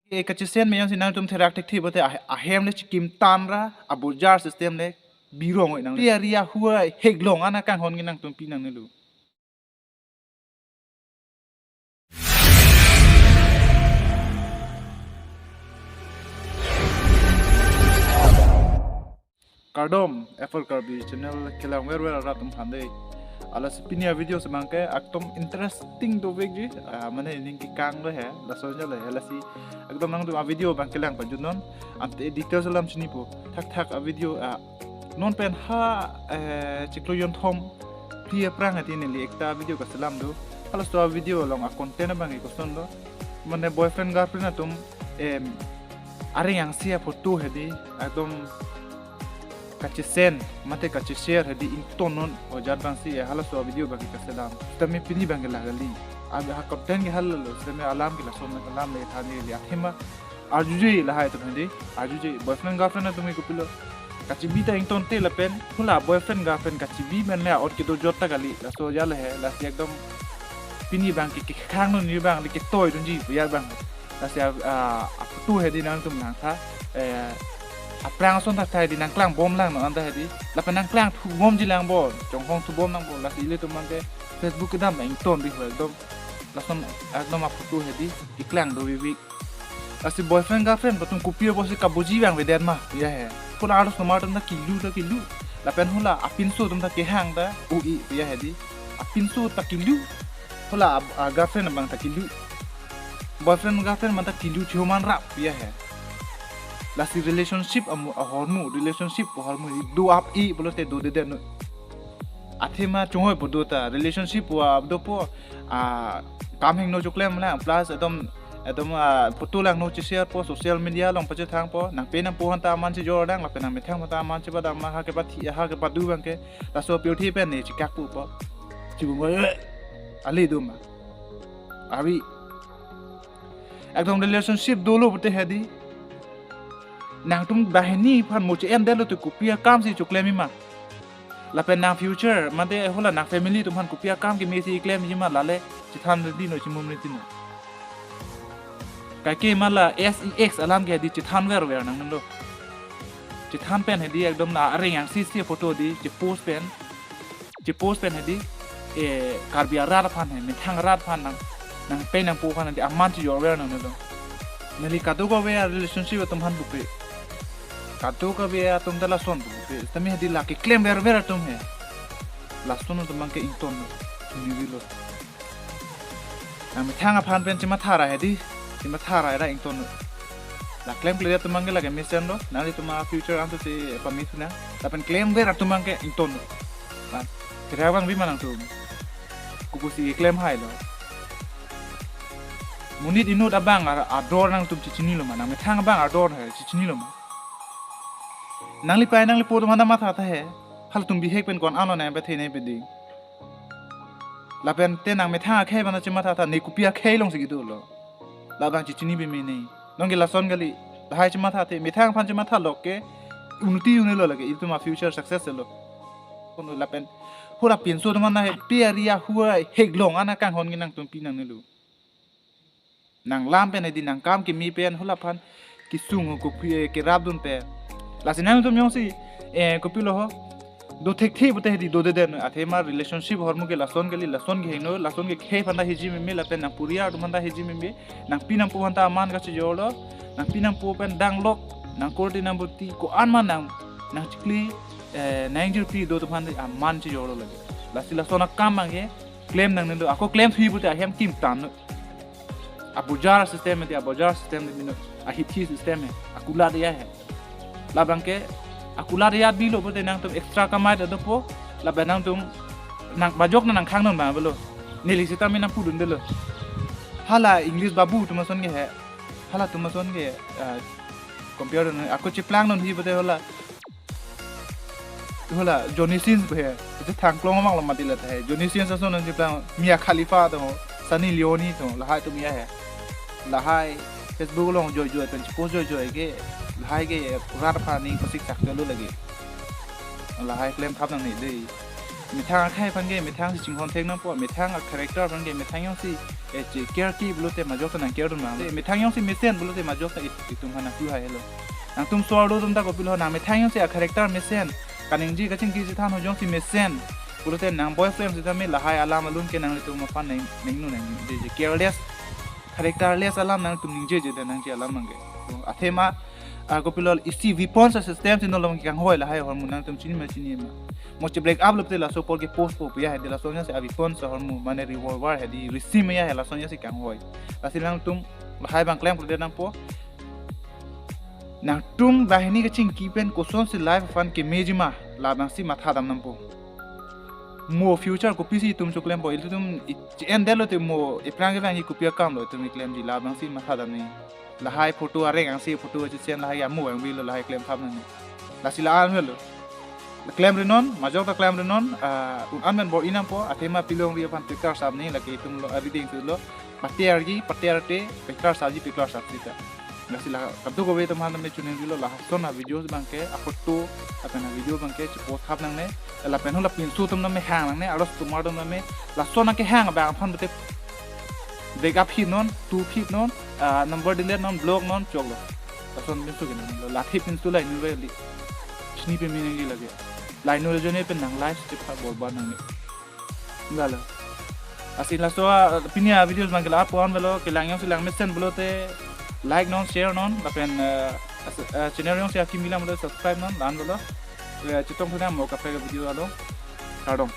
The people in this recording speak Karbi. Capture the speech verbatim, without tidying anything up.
E kachesen me jongsi nangtum therak thekthe pulote ah-, ahem le chikim tan ra, abojar system le birong oi nang. Pi ari ahua heklong ana kanghon ke nangtum pi nangnelo. Kardom, F R Karbi channel kelang verver arat atum aphan dei. Lasi pini a-video si abangke ekdom interesting topik ji, ah, mane ning kekang lo he, laso jalo he, lasi ekdom nangtum a-video abang kelang pajutnon, ante details alam chinipo, thakthak a-video, ah, non pen ha, eh, chiklo jonthom phli aphrang ati neli ekta video kaselam do, halaso a-video along a-content abangke koson lo, mane boyfriend girlfriend atum, em, areng angsi a-photo hedi, ekdom kachesen, mate kacheshare hedi ingtonnon, o jat abangsi, eh, halaso a-video abangke kaselam. Sitame pini abangke la kali. Abi ha content ke halalo, sitame alam ke lason alam le thani le athema. Arjuje lahai atum hedi, arjuje boyfriend girlfriend atum ke kopilo. Kachibi ta ingtonte lapen, hula boyfriend girlfriend kachibi men le ot kedo jot ta kali, laso jalo he, lasi ekdom pini abangke kekang non ni abang le ketoi dunji, ya abang. Lasi a, a, a-photo hedi nangtum nangtha, eh, aphrang ason thakthak hedi nangklang bom lang non anta hedi. Lapen nangklang thu bomji lang bo, chonghong thu bom nang bo, lasi ilitum abangke Facebook kedam na ington di ho ekdom. Lason ekdom a-photo hedi, iklang do bibik. Lasi boyfriend girlfriend atum kopi apotsi kabuji abang avedet ma, ya he. Pura arlo somar atum ta kilu ta kilu. Lapen hula apinso atum ta kehang ta, u i, ya hedi. Apinso ta kilu. Hula a, a-girlfriend abang ta kilu. Boyfriend girlfriend abang ta kilu chihoman rap, ya he. Lasi relationship amu, ahormu, relationship ahormu do ap i pulote dodedet non. Athema chonghoi po do ta, relationship wa dopo, ah, kam hingno choklem lang, plus ekdom, ekdom, ah, photo langno cheshare po, social media along pachethang po, nangpi nangpo aphanta aman chejor dang, lapen nangmethang aphanta aman chepadam, ha kepathi, ha kepadu abangke, laso pirthe pen ne chikak po po. Chibung ko, eh, ali do ma. Abi. Ekdom relationship dolo pulote hedi. Nangtum banghini aphan mo che-endetlo te kopi akam si choklem-i ma. Lapen nang future, mate hula nang family atum aphan kopi akam keme si klemji ma lale, chethan ri non, chimum ri non. Kaike ma la sex alam ke hedi chethan verver nangnelo. Chethan pen hedi ekdom la areng angsi si photo di, chepost pen. Chepost pen hedi, eh, Karbi arat aphan he, methang arat aphan nang, nangpi nangpo aphan hedi aman chejor ver nangnelo. Neli kadokave a-relationship atum aphan bupe. Kadokave atum ta lason bupe. Sitame hedi la keklem verver atum he. Lason atum abangke ington. Nivilo. Nangmethang aphan pen chematha ra hedi. Chematha ra ra ington. La klemkle atum abangke lake mesen lo. Nanglitum a-future antu si pamit na. Lapen klemver atum abangke ington. Ba, kira abang bima nangtum. Kopusi klem hailo. Monit inut abang ar-, ador nangtum chechinilo ma. Nangmethang abang ador hai chechinilo ma. Nanglipei nanglipo atum aphanta matha tha he. Halatum bihek pen ko-an lo nangpethe nangpeding. Lapen te nangmethang akhei abang chematha tha, ne kopi akhei alongsi kedolo. Labang chechini bimi ne. Nonke lason kali, lahai chematha te, methang aphan chematha lok ke, unnoti un-elo lake, itum a-future success lo. Kono lapen, hura pinso atum aphan na he, pi ari ahua heklong ana kanghon ke nangtum pi nangnelo. Nang lam pen hedi nang kam keme pen hula aphan kesung kopi, eh, kerapdun pen. Lasi nangtum jongsi, eh, kopilo ho. Do thekthe pulote hedi dodedet non, athema relationship ahormu ke lason kali, lason kehingno, lason kekhei aphanta hiji meme, lapen nang puriar atum aphanta hiji meme, nangpi nangpo aphanta aman kachejorlo, nangpi nangpo pen danglok, nang korte nang boti, ko-an ma nang, nang chikli, eh, nang jirpi do atum aphanta aman chejorlo lake. Lasi lason akam abangke klem nangnelo, ako klem thuji pulote ahem kim tan non. Abojar system hedi, abojar system hedi non, ahithi system he, akulat ya he. Labangke, akulat ya bilo pulote nangtum extra kamai ta dopo, lapen nangtum nang bajok na nangkhang non ma bilo. Neli sitame nangpudundelo. Hala English babu atum ason ke he. Halatum ason ke, ah, compare non, ako cheplang nonji pulote hala. Hala Johnny Sins pu he. Ite thangklong mang lo mati la tha he. Johnny Sins ason non cheplang Mia Khalifa atum, Sunny Leone atum, lahai atum ya he. Lahai Facebook along joijoi pen post joijoi ke, lahai ke rat aphan ning pasik sak lo lake. Lahai klem thap nangne dei. Methang akhei aphan ke methang si chinghon thek nangpo, methang a-character aphan ke methang jongsi, eh, che care ki pulote majok ta nang care dun mang. Methang jongsi mesen pulote majok ta it-, itum aphan nang tu hai lo. Nangtum so-arlo atum ta kopilo, nang methang jongsi a-character mesen, kaningje kachingki chethan ho jongsi mesen pulote nang boyfriend sitame lahai alam alun ke nanglitum aphan neng, nengnu neng, je, je careless, characterless alam nangtum ningjeje dan nangji alam abang ke. So, athema, ah, kopilo isi weapons a-system si nolong kanghoi lahai ahormu nangtum chini ma chini ma. Mo che break up lo pulote laso apor ke post po pu ya hedi, lason jongsi a-weapons ahormu mane revolver hedi, risi me ya he, lason jongsi kanghoi. Lasi nangtum lahai abang klem kurde nangpo. Nangtum banghini kachingki pen kosonsi life aphan kemeji ma, labangsi matha dam nangpo. Mo future kopisi itum choklempo, ilitum i-, che-en detlo te mo ephrang ke banghini kopi akam lo itum klemji, labangsi matha dam nangji. Lahai photo areng angse photo chesen lahai amo ang bilo lahai klem thap nangji. Lasi la-an helo. Klem ri non, majok ta klem ri non, ah, un-an men bor-i nangpo, athema pilongri aphan pekar sap nangji, lake itum lo, ah, reading tu lo, pate arji, pate arte, pekar sapji, pekar sap sita. Lasi la, kadokave teman me chuning bilo, lason a-videos abang ke, a-photo, lapen a-video abang ke, chepost thap nangne, lapen hala pinso atum name hang nangne, aros tumar atum name, lason akehang abang aphan bete, break up hit non, tu hit non, ah, number delete non, block non, choklo. Lason pinso ke nang lo, lathi pinso la inut ve li. Chini pe meaning li lage. La inut jone pen nang life step ha borbad nangne. Enggak lo. Lasi laso, ah, pini a-videos abang ke la-an pu-an velo, kelang jongsi lang mesen pulote like non, share non, lapen, eh, as-, eh, channel jongsi akimi lang pulote subscribe non, la-an velo. Eh, chetong thunang mo kaprek a-video along. Kardom.